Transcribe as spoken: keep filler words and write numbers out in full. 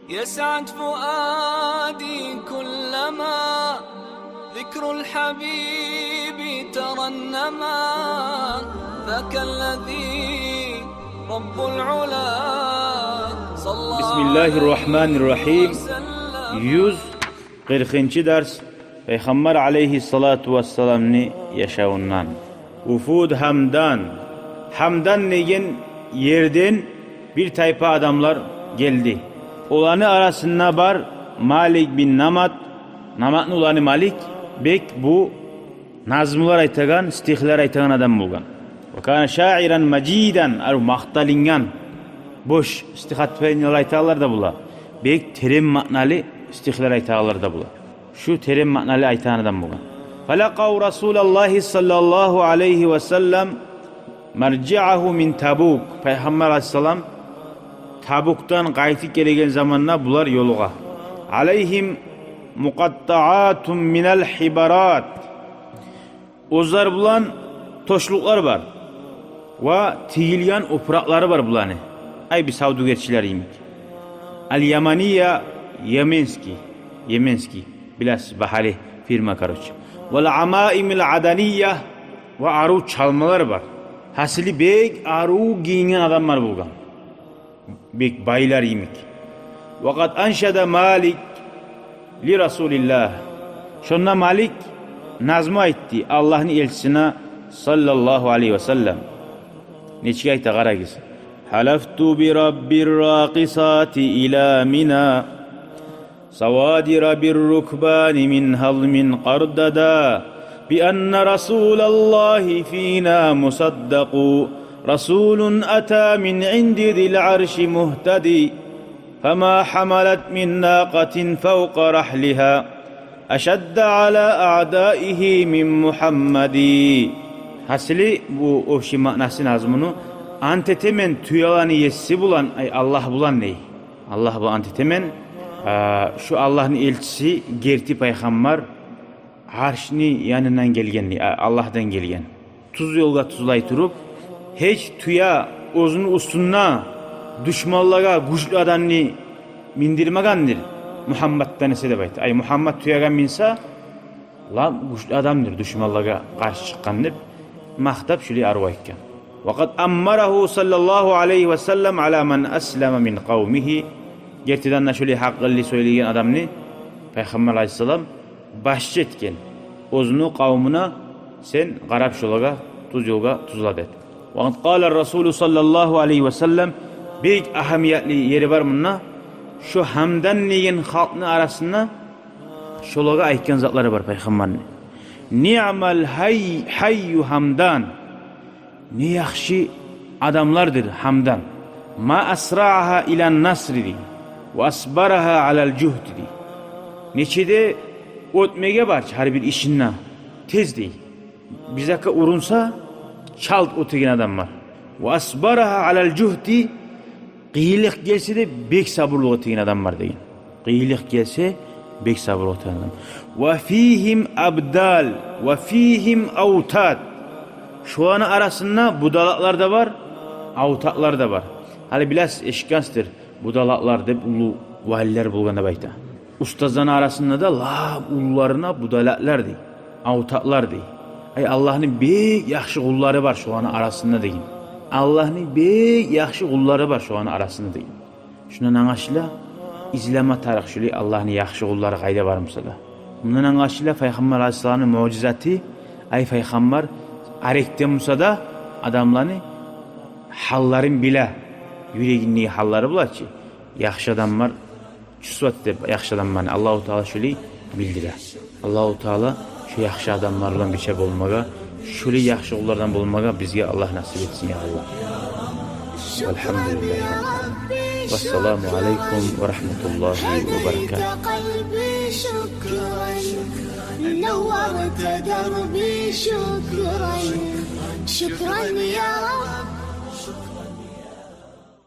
يسعد فؤادي كلما ذكر الحبيب ترنما، ذاك الذي رب العلا صلى بسم الله الرحمن الرحيم. وسلم. Юз къыркъынчы дарс. Пайхаммар алайгьиссалату вассаламны яшавундан. Вуфуд Гьамдан. Гьамдан деген ерден бир тайпа адамлар гелди. Оланы арасында бар Малик бин Намат, Наматны уланы Малик, бек бу назмулар айтагъан, стихлер айтагъан адам болгъан. Ва кана шаиран мажидан, арив макъталынгъан, бош стихотворениялар айтагъанлар да бола. Бек терен маъналы стихлер айтагъанлар да бола. Шу терен маъналы айтагъан адам болгъан. Фалакъав Расулаллагьи саллаллагьу алайгьи ва саллам маржиагьу мин Табук. Пайхаммар алайгьиссалам Табукдан къайтып гелеген заманда булар ёлугъа. Алайгьим мукъаттаатун минал гьибарат. Оьзлер булан тошлукълар бар ва тигилген опуракълары бар буланы. Ай, бир савдюгерчилер йимик. Ал-Ямания, йеменский, йеменский, биласиз, багьалы фирма, короче. Вал амаимил адания, ва арив чалмалар бар. Гьасили, бек арив гийинген адамлар болгъан. Бек байлар йимик. Ва къад аншада Малик ли Расулиллагь. Шонда Малик назму айтды Аллагьны элчисине саллаллагьу алайгьи ва саллам. Нечик айта, къарагъыз. Гьалафту би раббир ракъисати ила мина. سوادر بالركبان من هضم قرددا، بأن رسول الله فينا مصدق، رسول أتى من عند ذي العرش مهتدي، فما حملت من ناقة فوق رحلها أشد على أعدائه من محمد. Гьасили, бу общий маънасы назмуну: ант этемен тюелени еси булан, ай, Аллагь булан, дей. Аллагь булан ант этемен, а, шу Аллагьны элчиси, герти пайхаммар, Аршны янындан гелген, а, Аллагьдан гелген. Тюз ёлгъа тюзлей туруп, гьеч тюе оьзюню уьстюнде душманлагъа гючлю адамны миндирмегендир Мугьаммаддан эсе деп айтды. Ай, Мугьаммад тюеге минсе, лап гючлю адамдыр душманлагъа къаршы чыкъгъан деп макътап, шулай арив айтгъан. Ва къад аммарагьу саллаллагьу алайгьи ва саллам ала ман аслама мин къавмигьи. Гертиден де, шулай гьакъыллы сёйлейген адамны Пайхаммар алайгьиссалам башчы этген, оьзюню къавмуна: «Сен къарап шолагъа, тюз ёлгъа тюзле», — деп. Ва къад къала Расулу саллаллагьу алайгьи ва саллам, бек агьамиятлы ери бар мунда, шо Гьамдан деген халкъны арасында шолагъа айтгъан затлары бар Пайхаммарны. «Ниъмал гьай-, гьайю Гьамдан». Не яхшы адамлардыр Гьамдан. «Ма асрагьагьа илан насри», — дей, «ва асбарагьа алал жугьди», — дей. Нече де оьтмеге бар чы гьар бир ишинде, тез, дей. Бир затгъа урунса, чалт оьтеген адам бар. «Ва асбарагьа алал жугьди», къыйынлыкъ гелсе де, бек сабурлукъ этеген адам бар деген. Къыйынлыкъ гелсе, бек сабурлукъ этеген адам. «Ва фигьим абдал, ва фигьим автад». Шоланы арасында будалакълар да бар, автадлар да бар. Гьали билесиз, эшитгенсиздир, будалакълар деп уллу валилер болгъан деп айта. Устазланы арасында да лап уллуларына будалакълар дей, автадлар дей. Ай, Аллагьны бек яхшы къуллары бар шоланы арасында деген. Аллагьны бек яхшы къуллары бар шоланы арасында деген. Шундан англашыла, излеме тарыкъ шулай Аллагьны яхшы къуллары къайда бар буса да. Мундан англашыла Пайхаммар алайгьиссаламны муъжизаты, ай, Пайхаммар арекде буса да адамланы гьалларын биле, юрегиндеги гьаллары бола чы. Яхшы адамлар чувствовать этип, яхшы адамланы Аллагьу Таала шулай билдире. Аллагьу Таала шу яхшы адамлар булан бирче болмагъа, шулай яхшы къуллардан болмагъа бизге Аллагь насип этсин, я Аллагь. Валгьамдулиллагь. Вассаламу алайкум ва рагьматуллагьи ва баракатугь. نورت دربي، شكرا، شكرا يا رب.